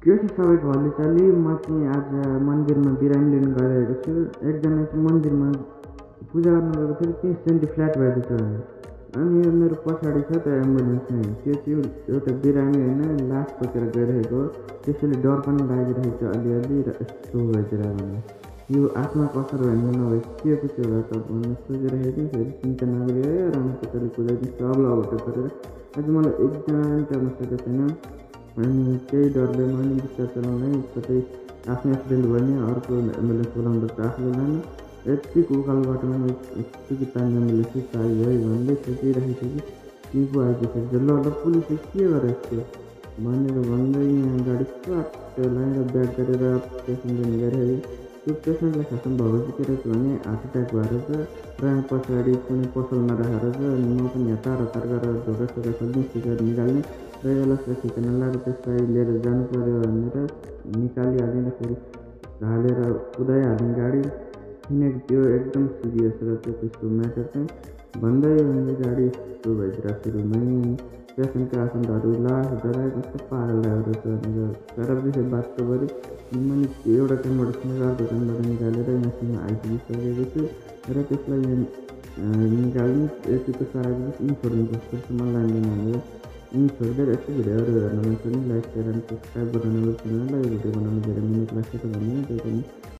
के छ सबैको हल्लीचल्ली। म चाहिँ आज मन्दिरमा बिरामी लिन गइरहेको छु। एकजना चाहिँ मन्दिरमा पूजा गर्न गएको थियो, त्यहीँ सेन्टी फ्ल्याट भइदिएछ अनि यो मेरो पछाडि छ त एम्बुलेन्स नै, त्यो चाहिँ एउटा बिरामी होइन, लास बोकेर गइरहेको हो। त्यसैले डर पनि लागिरहेको छ अलिअलि र यस्तो भइदिएर भने यो आत्माको असर भन्ने नभए के पो त्यो होला त भन्ने सोचिरहेको थिएँ। फेरि चिन्ता नगरियो राम्रोसितले कुदाइदिन्छ अब लगबाट गरेर। आज मलाई एकजना पनि टर्न सकेको छैन अनि त्यही डरले मैले बिस्तार चलाउनै, कतै आफ्नो एक्सिडेन्ट भयो भने अर्को एम्बुलेन्स बोलाउनुपर्छ, आफूले लानु यतिको उकालोबाट मैले यतिको तान्ने एम्बुलेन्स चाहियो है भन्दै सोचिरहेको थिएँ कि पो आइपुगेको ल ल पुलिसले के गरेको थियो भनेर भन्दै यहाँ गाडी स्वाट लगाएर ब्याक गरेर पेसेन्ट लिन गइरहेको। त्यो पेसेन्टलाई खासमा भएको चाहिँ के रहेछ भने हार्ट एट्याक भएर छ र पछाडि कुनै पसलमा राखेर छ। म पनि यहाँ तार गरेर ढोका सोका खोल्ने सिकेर निकाल्ने र यसलाई ठिकाना लगाएर त्यसलाई लिएर जानु पऱ्यो भनेर निकालिहालेँ र फेरि हालेर कुदाइहालेँ गाडी, किनकि त्यो एकदम सिरियस र त्यसको म्याटर चाहिँ भन्दै गाडी यस्तो भइदिएर सुरुमै पेसेन्टको आफन्तहरू लास डराए कस्तो पागल लागेको छ भनेर खराबदेखि बाटो गरी मैले एउटा कामबाट सुनेर अर्को कामबाट निकालेर यहाँसम्म आइपुगिसकेको छु र त्यसलाई निकाल्ने यतिको सारा छोड्नुपर्छ जस्तो मलाई लाग्दैन भनेर छोड्दै यस्तो भिडियोहरू हेर्न मन छ नि लाइक सेयर एन्ड सब्सक्राइब गर्न नबिर्सनु होला। यो भिडियो बनाउनु धेरै मिहिनेत लाग्छ त भन्दैन, त्यही पनि